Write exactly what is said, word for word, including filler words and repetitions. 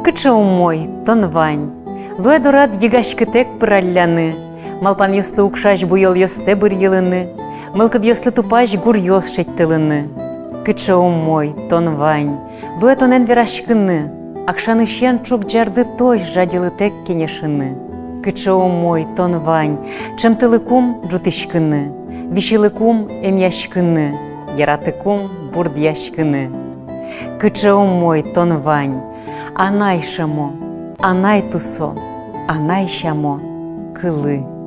Кыӵе умой тон вань. Луэ дорад йыгаськытэк пыралляны, малпанъёслы укшась буёлъёстэ бырйылыны, мылкыдъёслы тупась гуръёс шедьтылыны. Кыӵе умой тон вань. Луэ тонэн вераськыны, акшанысен ӵук ӟардытозь жадьылытэк кенешыны. Кыӵе умой тон вань. Ӵемтылыкум ӝутӥськыны, висьылыкум эмъяськыны, яратыкум бурдъяськыны. Кыӵе умой тон вань. Анай шӧмо, анай тусо, анай сямо кылы.